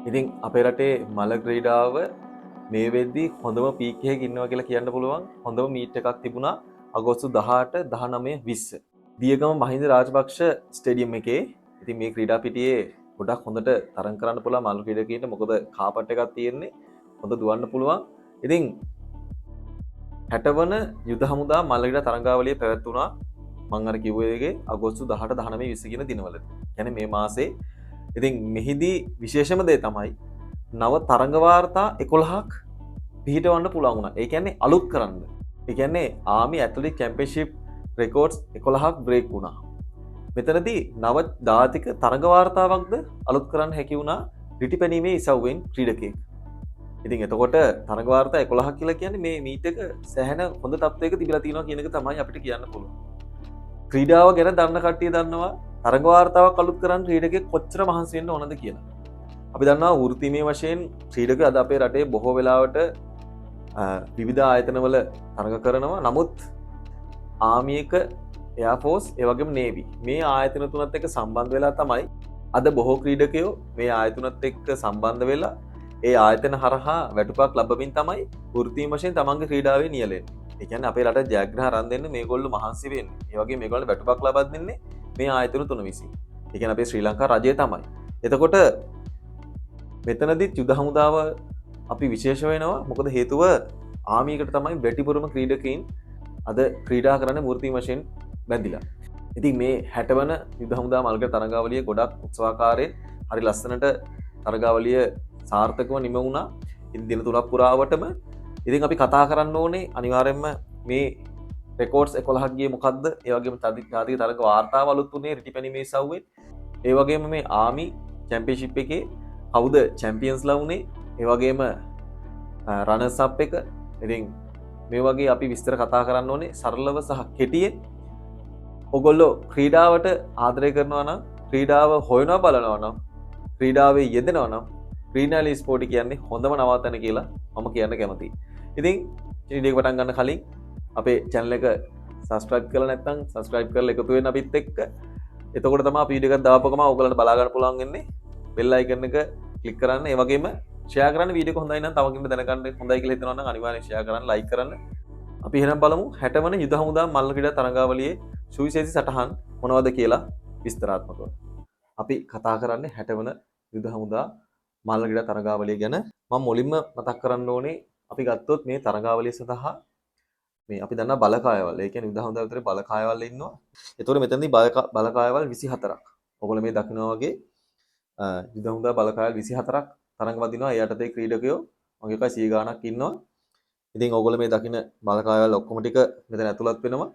ඉතින් අපේ රටේ මල ක්‍රීඩාව මේ වෙද්දී හොඳම පීක් එකක ඉන්නවා කියලා කියන්න පුළුවන්. හොඳම මීට් එකක් තිබුණා අගෝස්තු 18, 19, 20. දියගම මහින්ද රාජපක්ෂ ස්ටේඩියම් එකේ. ඉතින් මේ ක්‍රීඩා පිටියේ ගොඩක් හොඳට තරඟ කරන්න පුළුවන් මල්ල ක්‍රීඩකයින්ට. මොකද කාපට් එකක් තියෙන්නේ. හොඳ දුවන්න පුළුවන්. ඉතින් 60 වන යුද හමුදා මල්ල ක්‍රීඩා තරඟාවලිය පැවැත්වුණා. මං අර කිව්ව වගේ අගෝස්තු 18, 19, 20 කියන දිනවලදී. කියන්නේ මේ මාසේ. ඉතින් මෙහිදී විශේෂම දේ තමයි නව තරඟ වාර්තා 11ක් පිහිටවන්න පුළුවන් වුණා. ඒ කියන්නේ අලුත් කරන්න. ඒ කියන්නේ ආමි ඇත්ලටික් චැම්පියන්ෂිප් රෙකෝඩ්ස් 11ක් බ්‍රේක් වුණා. මෙතනදී නව ජාතික තරඟ වාර්තාවක්ද අලුත් කරන්න හැකි වුණා රිටි පැනීමේ ඉසව්වෙන් ක්‍රීඩකයෙක්. ඉතින් එතකොට තරඟ වාර්තා 11ක් කියලා කියන්නේ මේ මීට් එක සෑහෙන හොඳ තත්ත්වයක තිබිලා තියෙනවා කියන එක තමයි අපිට කියන්න පුළුවන්. ක්‍රීඩාව ගැන දන්න කට්ටිය දන්නවා තරඟ වාර්තාවක් අලුත් කරන්න ක්‍රීඩකයෙක් කොච්චර මහන්සි වෙන්න ඕනද කියලා. අපි දන්නවා වෘත්තීමය වශයෙන් ක්‍රීඩක අද අපේ රටේ බොහෝ වෙලාවට විවිධ ආයතනවල තරඟ කරනවා. නමුත් ආමි එක, එයාෆෝස්, ඒ වගේම නේවි මේ ආයතන තුනත් එක්ක සම්බන්ධ වෙලා තමයි අද බොහෝ ක්‍රීඩකයෝ මේ ආයතනත් එක්ක සම්බන්ධ වෙලා ඒ ආයතන හරහා වැටුපක් ලබමින් තමයි වෘත්තීය වශයෙන් තමන්ගේ ක්‍රීඩාවේ නියැලෙන්නේ. ඒ කියන්නේ අපේ රට ජයග්‍රහණ අරන් දෙන්න මේගොල්ලෝ මහන්සි වෙන්නේ. ඒ වගේම මේගොල්ලන්ට වැටුපක් ලබා දෙන්නේ මේ ආයතන තුන විසින්. ඒ කියන්නේ අපේ ශ්‍රී ලංකා රජය තමයි. එතකොට මෙතනදිත් යුද හමුදාව අපි විශේෂ වෙනවා. මොකද හේතුව ආමියකට තමයි වැඩිපුරම ක්‍රීඩකයින් අද ක්‍රීඩා කරන්න වෘත්තීය වශයෙන් බැඳිලා. ඉතින් මේ 60 වන යුද හමුදා මල්ග තරඟාවලිය ගොඩක් උත්සවාකාරයෙන් හරි ලස්සනට තරඟාවලිය සාර්ථකව නිම වුණා. ඉතින් දින 3ක් පුරාවටම ඉතින් අපි කතා කරන්න ඕනේ අනිවාර්යයෙන්ම මේ රෙකෝඩ්ස් 11ක් ගියේ මොකද්ද? ඒ වගේම ජාතික තරඟ වාර්තාව අලුත් වුණේ රිටි පැනීමේ ඉසව්වෙන්. ඒ වගේම මේ ආමි චැම්පියන්ෂිප් එකේ කවුද චැම්පියන්ස්ලා වුණේ? ඒ වගේම රනර්ස් අප් එක. ඉතින් මේ වගේ අපි විස්තර කතා කරන්න ඕනේ සරලව සහ කෙටියෙන්. ඔගොල්ලෝ ක්‍රීඩාවට ආදරය කරනවා නම්, ක්‍රීඩාව හොයනවා බලනවා නම්, ක්‍රීඩාවේ යෙදෙනවා නම් ක්‍රීඩාලි ස්පෝටි කියන්නේ හොඳම නවාතැන කියලා මම කියන්න කැමතියි. ඉතින් වීඩියෝ එක පටන් ගන්න කලින් අපේ චැනල් එක සබස්ක්‍රයිබ් කරලා නැත්නම් සබස්ක්‍රයිබ් කරලා එකතු වෙන්න අපිත් එක්ක. එතකොට තමයි අපි වීඩියෝ එකක් දාපු ගමන් ඔයගොල්ලන්ට බලා ගන්න පුළුවන් වෙන්නේ. බෙල් අයිකන් එක ක්ලික් කරන්න. ඒ වගේම ෂෙයා කරන්න. වීඩියෝ එක හොඳයි නම්, තව කෙනෙකුට දැනගන්න හොඳයි කියලා හිතනවා නම් අනිවාර්යෙන් ෂෙයා කරන්න, ලයික් කරන්න. අපි එහෙනම් බලමු 60 වන යුද හමුදා මල්ල ක්‍රීඩා තරඟාවලියේ සුවිශේෂී සටහන් මොනවද කියලා විස්තරාත්මකව. අපි කතා කරන්නේ 60 වන යුද හමුදා මල්ල ක්‍රීඩා තරඟාවලිය ගැන. මම මුලින්ම මතක් කරන්න ඕනේ අපි ගත්තොත් මේ තරඟාවලිය සඳහා මේ අපි දන්නා බලකායවල්, ඒ කියන්නේ යුද හමුදාව විතරේ බලකායවල් ඉන්නවා. ඒතකොට මෙතනදී බලකායවල් 24ක්. ඔයගොල්ලෝ මේ දකිනවා වගේ යුද හමුදා බලකායවල් 24ක් තරඟ වදිනවා. ඒ යටතේ ක්‍රීඩකයෝ මගේ එකයි 100 ගාණක් ඉන්නවා. ඉතින් ඔයගොල්ලෝ මේ දකින බලකායවල් ඔක්කොම ටික මෙතන ඇතුළත් වෙනවා.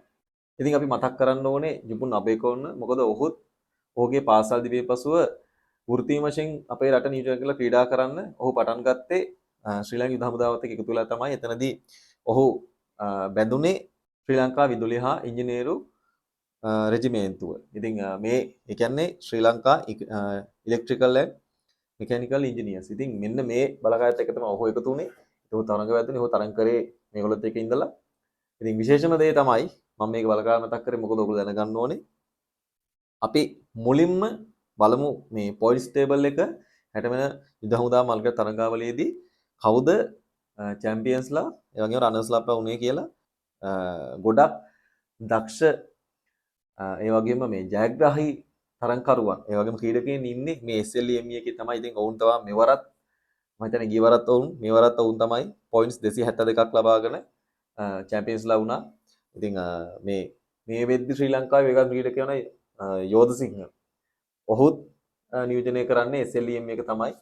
ඉතින් අපි මතක් කරන්න ඕනේ ජුපුන් අබේකෝන්න. මොකද ඔහුත් ඔහුගේ පාසල් දිවිය පසුව වෘත්තීය වශයෙන් අපේ රට නියෝජනය කරලා ක්‍රීඩා කරන්න ඔහු පටන් ගත්තේ ශ්‍රී ලංකා යුද හමුදාවත් එක්ක එකතු වෙලා තමයි. එතනදී ඔහු බැඳුනේ ශ්‍රී ලංකා විදුලි හා ඉංජිනේරු රෙජිමේන්තුව. ඉතින් මේ ඒ කියන්නේ ශ්‍රී Lanka electrical and mechanical engineers. ඉතින් මෙන්න මේ බලකායත් එක්ක තමයි ඔහු එකතු වුණේ. ඔහු තරඟ වැදුනේ. ඔහු තරඟ කරේ මේගොල්ලොත් එක්ක ඉඳලා. ඉතින් විශේෂම දේ තමයි මම මේක බලකාය මතක් කරේ මොකද ඔයගොල්ලෝ දැනගන්න ඕනේ. අපි මුලින්ම බලමු මේ පොයින්ට්ස් ටේබල් එක 60 වෙන යුද හමුදා මල්ග තරඟාවලියේදී කවුද චැම්පියන්ස්ලා ඒ වගේම රනර්ස්ලා අප වුණේ කියලා. ගොඩක් දක්ෂ ඒ වගේම මේ ජයග්‍රාහී තරඟකරුවන් ඒ වගේම ක්‍රීඩකයන් ඉන්නේ මේ SLME එකේ තමයි. ඉතින් ඔවුන් තමයි මෙවරත්, මම හිතන්නේ ගිය වරත් ඔවුන්, මේ වරත් ඔවුන් තමයි පොයින්ට්ස් 272ක් ලබාගෙන චැම්පියන්ස්ලා වුණා. ඉතින් මේ මේ වෙද්දි ශ්‍රී ලංකාවේ වේගවත් ක්‍රීඩකයෝ වන යෝධසිංහ ඔහුත් නියෝජනය කරන්නේ SLEM එක තමයි.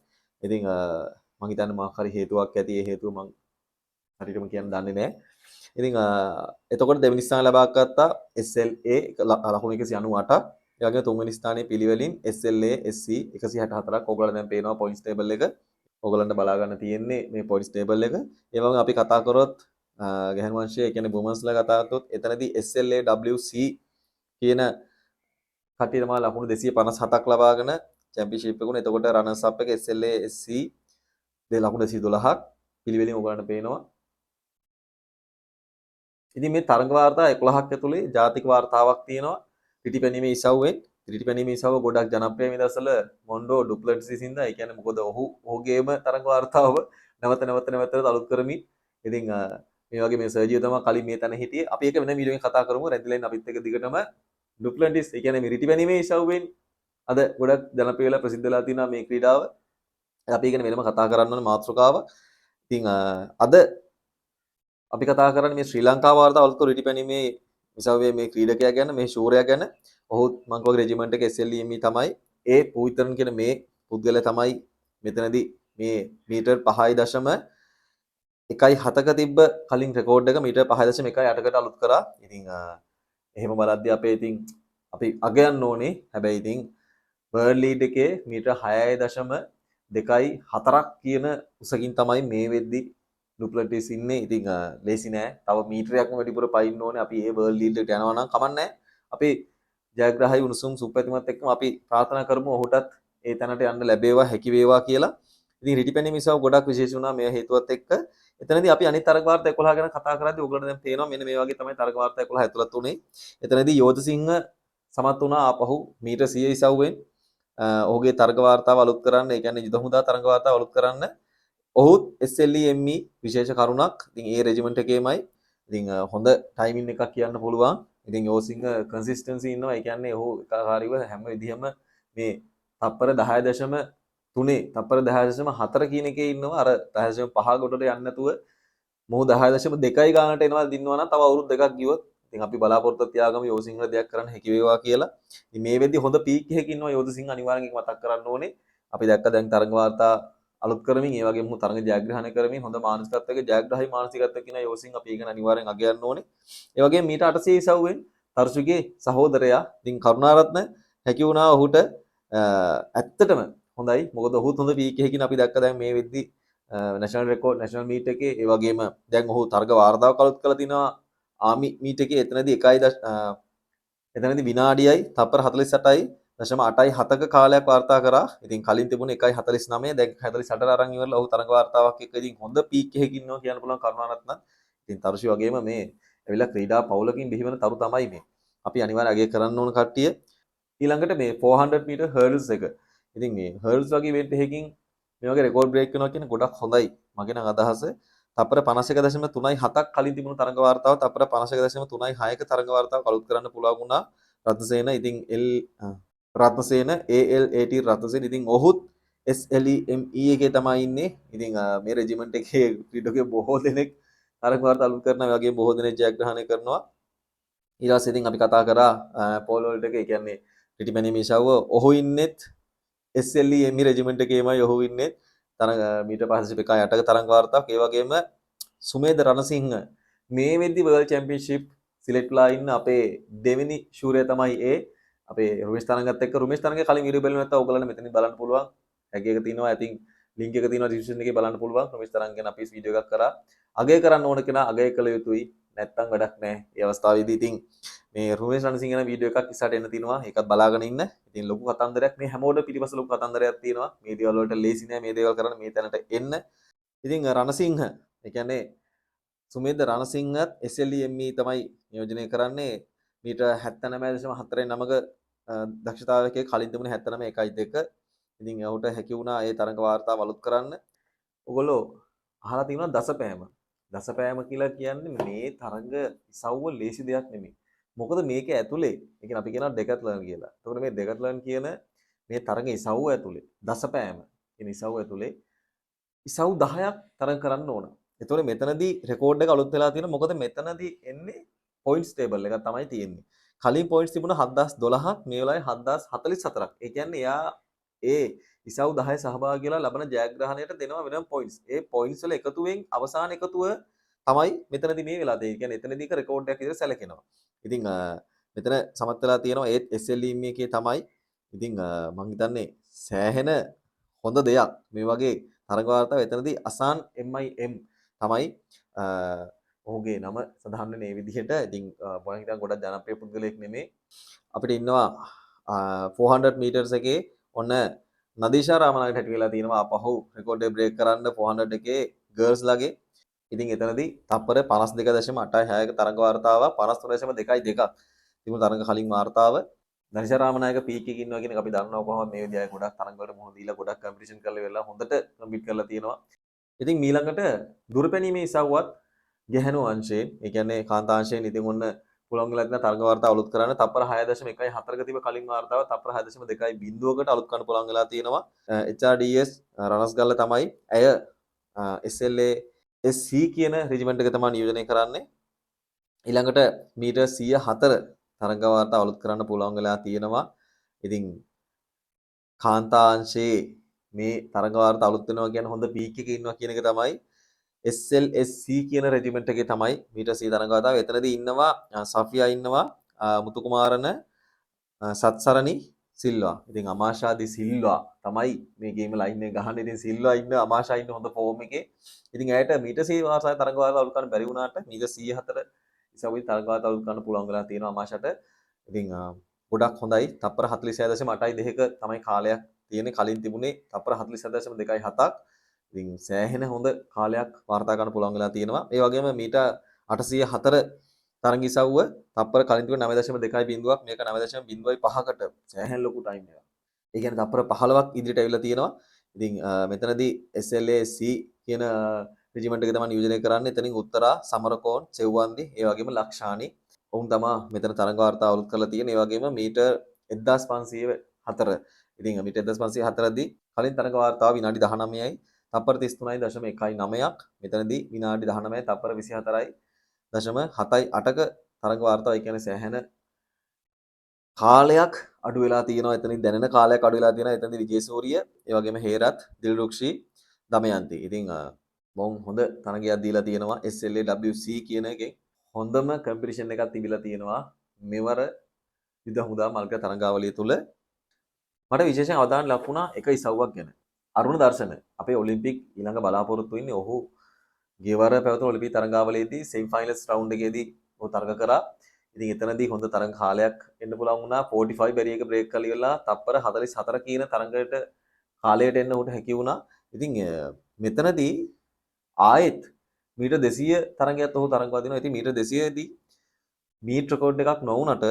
ඉතින් මං හිතන්නේ මොකක් හරි හේතුවක් ඇති. ඒ හේතුව මං හරියටම කියන්න දන්නේ නැහැ. ඉතින් එතකොට දෙවෙනි ස්ථාන ලබා ගත්තා SLA ලකුණු 198ක්. ඒ වගේම තුන්වෙනි ස්ථානයේ පිළිවෙලින් SLA SC 164ක්. ඔයගොල්ලෝ දැන් පේනවා පොයින්ට්ස් ටේබල් එක. ඔයගොල්ලන්ට බලා ගන්න තියෙන්නේ මේ පොයින්ට්ස් ටේබල් එක. ඒ වගේම අපි කතා කරොත් ගැහැණු වංශය, ඒ කියන්නේ වුමන්ස්ලා කතා කරොත් එතනදී SLA WC කියන කට්ටිය තමයි ලකුණු 257ක් ලබාගෙන චැම්පියන්ෂිප් එක වුණා. එතකොට රනර්ස් අප් එක SLA SC දෙ ලකුණු 212ක් පිළිවෙලින් ඔයගොල්ලන්ට පේනවා. ඉතින් මේ තරඟ වාර්තා 11ක් ඇතුලේ ජාතික වාර්තාවක් තියෙනවා රිටි පැනීමේ ඉසව්වෙන්. රිටි පැනීමේ ඉසව්ව ගොඩක් ජනප්‍රියයි මේ දවස්වල මොන්ඩෝ ඩුප්ලන්ටිස් හින්දා. ඒ කියන්නේ මොකද ඔහු ඔහුගේම තරඟ වාර්තාව නැවත නැවත නැවත අලුත් කරමින් ඉතින් මේ වගේ මේ සර්ජියෝ තමයි කලින් මේ තැන හිටියේ. අපි ඒක වෙන වීඩියෝ එකකින් කතා කරමු. රැඳිලා ඉන්න අපිත් එක්ක දිගටම. ඩුප්ලන්ටිස් ඒ කියන්නේ මේ රිටි පැනීමේ ඉසව්වෙන් අද ගොඩක් ජනප්‍රිය වෙලා ප්‍රසිද්ධ වෙලා තියෙනවා මේ ක්‍රීඩාව. අපි ඒක ගැන වෙනම කතා කරන්න ඕන මාතෘකාවක්. ඉතින් අද අපි කතා කරන්නේ මේ ශ්‍රී ලංකා වාර්තා අලුත් කරු රිටි පැනීමේ ඉසව්වේ මේ ක්‍රීඩකයා ගැන, මේ ශූරයා ගැන. ඔහුත් මං කිව්වා රෙජිමන්ට් එක SLEME තමයි. ඒ පූවිතරන් කියන මේ පුද්ගලයා තමයි මෙතනදී මේ මීටර් 5.17ක තිබ්බ කලින් රෙකෝඩ් එක මීටර් 5.18කට අලුත් කරා. ඉතින් එහෙම බලද්දී අපේ ඉතින් අපි අගයන්න ඕනේ. හැබැයි ඉතින් වර්ල්ඩ් ලීඩ් එකේ මීටර් 6.24ක් කියන උසකින් තමයි මේ වෙද්දි ඩුප්ලන්ටිස් ඉන්නේ. ඉතින් ලේසි නෑ. තව මීටරයක්ම වැඩිපුර පයින්න ඕනේ. අපි ඒ වර්ල්ඩ් ලීඩ් එකට යනවා නම් කමක් නෑ. අපි ජයග්‍රාහී උණුසුම් සුපැතුමත් එක්කම අපි ප්‍රාර්ථනා කරමු ඔහුටත් ඒ තැනට යන්න ලැබේවා, හැකි වේවා කියලා. ඉතින් රිටි පැනීම ඉසව් ගොඩක් විශේෂ වුණා මේ හේතුවත් එක්ක. එතනදී අපි අනිත් තරග වාර්තා 11 ගැන කතා කරද්දී ඔයගොල්ලන්ට දැන් පේනවා මෙන්න මේ වගේ තමයි තරග වාර්තා 11 ඇතුළත් උනේ. එතනදී යෝධසිංහ සමත් වුණා ආපහු මීටර් 100 ඉසව්වෙන් ඔහුගේ තරග වාර්තාව අලුත් කරන්න, ඒ කියන්නේ යුද හමුදා තරග වාර්තාව අලුත් කරන්න. ඔහුත් SLEME විශේෂ කරුණක්. ඉතින් ඒ රෙජිමන්ට් එකේමයි. ඉතින් හොඳ ටයිමින් එකක් කියන්න පුළුවන්. ඉතින් යෝසිංහ කන්සිස්ටන්සි ඉන්නවා. ඒ කියන්නේ ඔහු එකාකාරීව හැම විදිහම මේ තප්පර 10.3 තප්පර 10.4 කියන එකේ ඉන්නවා. අර 10.5 ගොඩට යන්නේ නැතුව මොහු 10.2 ගානට එනවා දින්නවා නම් තව අවුරුදු දෙකක් ගියොත් ඉතින් අපි බලාපොරොත්තු තියාගමු යෝසිංහ දෙයක් කරන්න හැකි වේවා කියලා. ඉතින් මේ වෙද්දි හොඳ පීක් එකක ඉන්නවා යෝධසිංහ, අනිවාර්යෙන් ඒක මතක් කරන්න ඕනේ. අපි දැක්ක දැන් තරඟ වාර්තා අලුත් කරමින්, ඒ වගේම ඔහු තරඟ ජයග්‍රහණය කරමින් හොඳ මානසිකත්වයක, ජයග්‍රාහී මානසිකත්වයක ඉන්න යෝසිංහ අපි ඒක අනිවාර්යෙන් අගයන්න ඕනේ. ඒ වගේම මීට 800 ඉසව්වෙන් තරුෂුගේ සහෝදරයා ඉතින් කරුණාරත්න හැකි වුණා ඔහුට. ඇත්තටම හොඳයි. මොකද ඔහුත් හොඳ පීක් එකකින් අපි දැක්ක දැන් මේ වෙද්දි නැෂනල් රෙකෝඩ් නැෂනල් මීට් එකේ. ඒ වගේම දැන් ඔහු තරග වාර්තාවක් අලුත් කරලා තිනවා ආමි මීට් එකේ. එතනදී 1 එතනදී විනාඩියයි තප්පර 48.87ක කාලයක් වාර්තා කරා. ඉතින් කලින් තිබුණේ 1.49, දැන් 48 අරන් ඉවරලා ඔහු තරඟ වාර්තාවක් එක්ක ඉතින් හොඳ පීක් එකක ඉන්නවා කියන්න පුළුවන් කරුණාරත්න. ඉතින් තරුෂි වගේම මේ ඇවිල්ලා ක්‍රීඩා පවුලකින් බිහිවන තරු තමයි මේ. අපි අනිවාර්යයෙන් අගය කරන්න ඕන කට්ටිය. ඊළඟට මේ 400 මීටර් හර්ඩල්ස් එක. ඉතින් මේ හර්ඩල්ස් වගේ ඉවෙන්ට් එකකින් මේ වගේ රෙකෝඩ් බ්‍රේක් වෙනවා කියන්නේ ගොඩක් හොඳයි. මගේ නම් අදහස. තප්පර 51.37ක් කලින් තිබුණු තරඟ වාර්තාව තප්පර 51.36ක තරඟ වාර්තාවක් අලුත් කරන්න පුළුවන් වුණා රත්නසේන. ඉතින් L Ratnasena ALAT Ratnasena. ඉතින් ඔහුත් SLEME එකේ තමයි ඉන්නේ. ඉතින් මේ රෙජිමන්ට් එකේ ක්‍රීඩකයෝ බොහෝ දෙනෙක් තරඟ වාර්තා අලුත් කරනවා, ඒ වගේම බොහෝ දෙනෙක් ජයග්‍රහණය කරනවා. ඊට පස්සේ ඉතින් අපි කතා කරා පෝල් වෝල්ට් එක, ඒ කියන්නේ රිටි පැනීම ඉසව්ව. ඔහු ඉන්නෙත් SLEME regiment එකේමයි ඔහු ඉන්නේ. තරඟ මීටර් 5.8ක තරඟ වාර්තාවක්. ඒ වගේම සුමේද රණසිංහ මේ වෙද්දි වර්ල්ඩ් චැම්පියන්ෂිප් සිලෙක්ට් වෙලා ඉන්න අපේ දෙවෙනි ශූරයා තමයි ඒ අපේ රුමේෂ් තරංගත් එක්ක. රුමේෂ් තරංගේ කලින් වීඩියෝ බලන්න නැත්නම් ඔයගොල්ලන්ට මෙතනින් බලන්න පුළුවන්. ටැග් එක තියෙනවා. ඉතින් ලින්ක් එක තියෙනවා ඩිස්ක්‍රිප්ෂන් එකේ බලන්න පුළුවන්. රුමේෂ් තරංග ගැන අපි වීඩියෝ එකක් කරා. අගය කරන්න ඕන කෙනා අගය කළ යුතුයි. නැත්තම් වැඩක් නෑ. ඒ අවස්ථාවේදී ඉතින් මේ රුමේෂ් රණසිංහ ගැන වීඩියෝ එකක් ඉස්සරහට එන්න තියෙනවා. ඒකත් බලාගෙන ඉන්න. ඉතින් ලොකු කතන්දරයක් මේ හැමෝටම පිටිපස්ස ලොකු කතන්දරයක් තියෙනවා. මේ දේවල් වලට ලේසි නෑ මේ දේවල් කරන්න මේ තැනට එන්න. ඉතින් රණසිංහ ඒ කියන්නේ සුමේද රණසිංහත් SLEME තමයි නියෝජනය කරන්නේ. මීටර 79.49ක දක්ෂතාවයක, කලින් තිබුණේ 79.12. ඉතින් ඔහුට හැකි වුණා ඒ තරඟ වාර්තාව අලුත් කරන්න. ඔයගොල්ලෝ අහලා තියෙනවා දසපෑම. දසපෑම කියලා කියන්නේ මේ තරඟ ඉසව්ව ලේසි දෙයක් නෙමෙයි. මොකද මේක ඇතුලේ, ඒ කියන්නේ අපි කියනවා ඩෙකැත්ලන් කියලා. එතකොට මේ ඩෙකැත්ලන් කියන මේ තරඟ ඉසව්ව ඇතුලේ දසපෑම කියන ඉසව්ව ඇතුලේ ඉසව් 10ක් තරඟ කරන්න ඕන. එතකොට මෙතනදී රෙකෝඩ් එක අලුත් වෙලා තියෙනවා. මොකද මෙතනදී එන්නේ පොයින්ට්ස් ටේබල් එකක් තමයි තියෙන්නේ. කලින් පොයින්ට්ස් තිබුණා 7012ක්, මේ වෙලාවේ 7044ක්. ඒ කියන්නේ එයා ඒ ඉසව් 10 සහභාගී වෙලා ලබන ජයග්‍රහණයට දෙනවා වෙනම පොයින්ට්ස්. ඒ පොයින්ට්ස් වල එකතුවෙන් අවසාන එකතුව තමයි මෙතනදී මේ වෙලා තියෙන්නේ. ඒ කියන්නේ එතනදී එක රෙකෝඩ් එකක් විදිහට සැලකෙනවා. ඉතින් මෙතන සමත් වෙලා තියෙනවා ඒත් SLEM එකේ තමයි. ඉතින් මං හිතන්නේ සෑහෙන හොඳ දෙයක් මේ වගේ තරඟ වාර්තාව. එතනදී අසාන් MIM තමයි ඔහුගේ නම සඳහන් වෙන මේ විදිහට. ඉතින් මං හිතන්නේ ගොඩක් ජනප්‍රිය පුද්ගලයෙක් නෙමෙයි. අපිට ඉන්නවා 400 මීටර්ස් එකේ ඔන්න නදීෂා රාමනායකට හැටි වෙලා තියෙනවා ආපහු රෙකෝඩ් එක බ්‍රේක් කරන්න 400 එකේ ගර්ල්ස් ලගේ. ඉතින් එතනදී තප්පර 52.86ක තරඟ වාර්තාව, 53.22ක් තිබුණු තරඟ කලින් වාර්තාව. දනිෂා රාමනායක පීක් එකේ ඉන්නවා කියන එක අපි දන්නවා. කොහොමද මේ විදිහට ගොඩක් තරඟ වලට මුහුණ දීලා ගොඩක් කම්පිටිෂන් කරලා ඉවරලා හොඳට කම්පීට් කරලා තියෙනවා. ඉතින් මීළඟට දුර පැනීමේ ඉසව්වත් ගැහැණු අංශයෙන්, ඒ කියන්නේ කාන්තා අංශයෙන් ඉතින් ඔන්න පුළුවන් වෙලා තියෙන තරඟ වාර්තා අලුත් කරන්න. තප්පර 6.14ක තිබ කලින් වාර්තාව තප්පර 6.20කට අලුත් කරන්න පුළුවන් වෙලා තියෙනවා. HRDS Ranasgalla තමයි ඇය SLA SC කියන රෙජිමන්ට් එක තමයි නියෝජනය කරන්නේ. ඊළඟට මීටර් 104 තරඟ වාර්තා අලුත් කරන්න පුළුවන් වෙලා තියෙනවා. ඉතින් කාන්තා අංශයේ මේ තරඟ වාර්තා අලුත් වෙනවා කියන්නේ හොඳ පීක් එකේ ඉන්නවා කියන එක තමයි. SLSC කියන රෙජිමන්ට් එකේ තමයි මීටර් 100 තරඟ වාර්තාව. එතනදී ඉන්නවා සෆියා ඉන්නවා, මුතුකුමාරන, සත්සරණි සිල්වා. ඉතින් අමාෂාදි සිල්වා තමයි මේ ගේම ලයින් එක ගහන්නේ. ඉතින් සිල්වා ඉන්න, අමාෂා ඉන්න හොඳ ෆෝම් එකේ. ඉතින් ඇයට මීටර් 100 වාර්තාවේ තරඟ වාර්තාව අලුත් කරන්න බැරි වුණාට මීටර් 104 ඉසව්වේ තරඟ වාර්තාව අලුත් කරන්න පුළුවන් වෙලා තියෙනවා අමාෂාට. ඉතින් ගොඩක් හොඳයි. තප්පර 46.82ක තමයි කාලයක් තියෙන්නේ. කලින් තිබුණේ තප්පර 46.27ක්. ඉතින් සෑහෙන හොඳ කාලයක් වාර්තා කරන්න පුළුවන් වෙලා තියෙනවා. ඒ වගේම මීටර් 804 තරඟ ඉසව්ව තප්පර කලින් තිබුණ 9.20ක්, මේක 9.05කට සෑහෙන ලොකු ටයිම් එකක්. ඒ කියන්නේ තප්පර 15ක් ඉදිරියට ඇවිල්ලා තියෙනවා. ඉතින් මෙතනදී SLAC කියන රෙජිමන්ට් එක තමයි නියෝජනය කරන්නේ. එතනින් උත්තරා, සමරකෝන්, සෙව්වන්දි, ඒ වගේම ලක්ෂානි ඔවුන් තමා මෙතන තරඟ වාර්තා අවුල් කරලා තියෙන්නේ. ඒ වගේම මීටර් 1504. ඉතින් මීටර් 1504 දී කලින් තරඟ වාර්තාව විනාඩි 19යි තප්පර 33.19ක්. මෙතනදී විනාඩි 19යි තප්පර 24යි.78ක තරඟ වාර්තාව. ඒ කියන්නේ සෑහෙන කාලයක් අඩු වෙලා තියෙනවා. එතනින් දැනෙන කාලයක් අඩු වෙලා තියෙනවා. එතනදී විජේසූරිය, ඒ වගේම හේරත්, දිල්රුක්ෂි, දමයන්ති. ඉතින් මොවුන් හොඳ තරගයක් දීලා තියෙනවා. SLAWC කියන එකෙන් හොඳම කම්පිටිෂන් එකක් තිබිලා තියෙනවා මෙවර යුද හමුදා මල්ක තරඟාවලිය තුල. මට විශේෂයෙන් අවධානය ලක් වුණා එක ඉසව්වක් ගැන. අරුණ දර්ශන අපේ ඔලිම්පික් ඊළඟ බලාපොරොත්තු වෙන්නේ. ඔහු ගියවර පැවතුණු ඔලිම්පික් තරඟාවලියේදී සෙමි ෆයිනල්ස් රවුන්ඩ් එකේදී ඔහු තරඟ කරා. ඉතින් එතනදී හොඳ තරඟ කාලයක් එන්න පුළුවන් වුණා. 45 බැරියර් එක බ්‍රේක් කරලා ඉවරලා තප්පර 44 කියන තරඟයට කාලයට එන්න ඔහුට හැකි වුණා. ඉතින් මෙතනදී ආයෙත් මීටර් 200 තරඟයත් ඔහු තරඟ වදිනවා. ඉතින් මීටර් 200 දී මීට් රෙකෝඩ් එකක් නොවුනට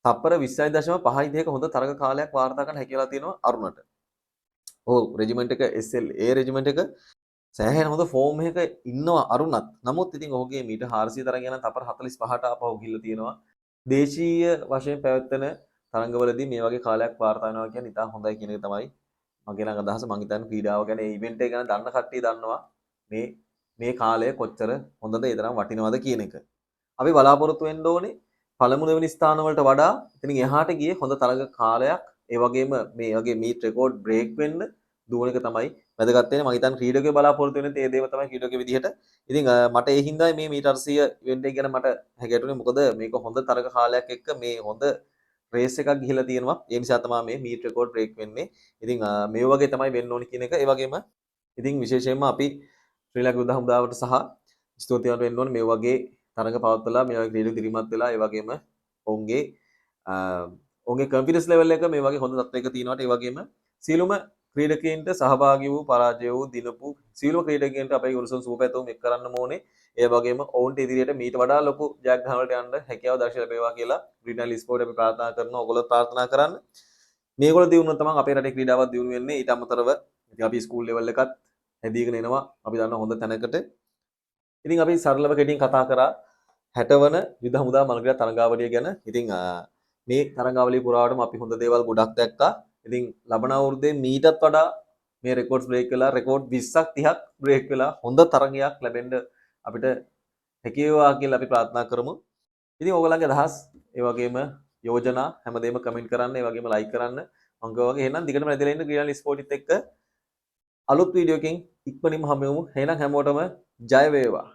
තප්පර 20.52ක හොඳ තරඟ කාලයක් වාර්තා කරන්න හැකියාව තියෙනවා අරුණට. ඔව්, රෙජිමන්ට් එක SLA regiment එක සෑහෙන හොඳ ෆෝම් එකක ඉන්නවා අරුණත්. නමුත් ඉතින් ඔහුගේ මීටර් 400 තරඟ යන තප්පර 45ට ආපහු ගිහිල්ලා තියෙනවා. දේශීය වශයෙන් පැවැත්වෙන තරඟවලදී මේ වගේ කාලයක් වාර්තා වෙනවා කියන්නේ ඉතා හොඳයි කියන එක තමයි මගේ ළඟ අදහස. මං හිතන්නේ ක්‍රීඩාව ගැන, ඒ ඉවෙන්ට් එක ගැන දන්න කට්ටිය දන්නවා මේ මේ කාලය කොච්චර හොඳද, ඒ තරම් වටිනවද කියන එක. අපි බලාපොරොත්තු වෙන්න ඕනේ පළමු දෙවෙනි ස්ථාන වලට වඩා ඉතින් එහාට ගියේ හොඳ තරඟ කාලයක්, ඒ වගේම මේ වගේ මීට් රෙකෝඩ් බ්‍රේක් වෙන්න දුවන එක තමයි වැදගත් වෙන්නේ. මං හිතන්නේ ක්‍රීඩකයෝ බලාපොරොත්තු වෙන්නේ ඒ දේම තමයි ක්‍රීඩකයෝ විදිහට. ඉතින් මට ඒ හින්දායි මේ මීටර් 800 ඉවෙන්ට් එක ගැන මට හැඟෙටුනේ. මොකද මේක හොඳ තරඟ කාලයක් එක්ක මේ හොඳ රේස් එකක් ගිහිලා තියෙනවා. ඒ නිසා තමයි මේ මීට් රෙකෝඩ් බ්‍රේක් වෙන්නේ. ඉතින් මේ වගේ තමයි වෙන්න ඕනි කියන එක. ඒ වගේම ඉතින් විශේෂයෙන්ම අපි ශ්‍රී ලංකා යුද හමුදාවට සහ ස්තුතිවන්ත වෙන්න ඕනේ මේ වගේ තරඟ පවත්වලා, මේ වගේ ක්‍රීඩක දිරිමත් වෙලා, ඒ වගේම ඔවුන්ගේ ඔවුන්ගේ කොන්ෆිඩන්ස් ලෙවල් එක මේ වගේ හොඳ තත්ත්වයක තියෙනවට. ඒ වගේම සියලුම ක්‍රීඩකයින්ට, සහභාගී වූ, පරාජය වූ, දිනපු සියලුම ක්‍රීඩකයින්ට අපේ උණුසුම් සුබ පැතුම් එක් කරන්න ඕනේ. ඒ වගේම ඔවුන්ට ඉදිරියට මීට වඩා ලොකු ජයග්‍රහණ වලට යන්න හැකියාව දක්ෂ ලැබේවා කියලා ග්‍රීන් අයිල් ස්පෝර්ට් අපි ප්‍රාර්ථනා කරනවා. ඔයගොල්ලෝ ප්‍රාර්ථනා කරන්න. මේගොල්ලෝ දියුණුව තමයි අපේ රටේ ක්‍රීඩාවත් දියුණු වෙන්නේ. ඊට අමතරව ඉතින් අපි ස්කූල් ලෙවල් එකත් හැදීගෙන එනවා. අපි දන්නවා හොඳ තැනකට. ඉතින් අපි සරලව කෙටියෙන් කතා කරා 60 වන යුද හමුදා මල් ක්‍රීඩා තරඟාවලිය ගැන. ඉතින් මේ තරඟාවලිය පුරාවටම අපි හොඳ දේවල් ගොඩක් දැක්කා. ඉතින් ලබන අවුරුද්දේ මීටත් වඩා මේ රෙකෝඩ්ස් බ්‍රේක් වෙලා, රෙකෝඩ් 20ක් 30ක් බ්‍රේක් වෙලා හොඳ තරඟයක් ලැබෙන්න අපිට හැකි වේවා කියලා අපි ප්‍රාර්ථනා කරමු. ඉතින් ඔයගොල්ලන්ගේ අදහස්, ඒ වගේම යෝජනා හැමදේම කමෙන්ට් කරන්න, ඒ වගේම ලයික් කරන්න. මං කිව්වා වගේ එහෙනම් දිගටම රැඳිලා ඉන්න ග්‍රීන් අයිල් ස්පෝර්ට් එක්ක අලුත් වීඩියෝ එකකින් ඉක්මනින්ම හමු වෙමු. එහෙනම් හැමෝටම ජය වේවා.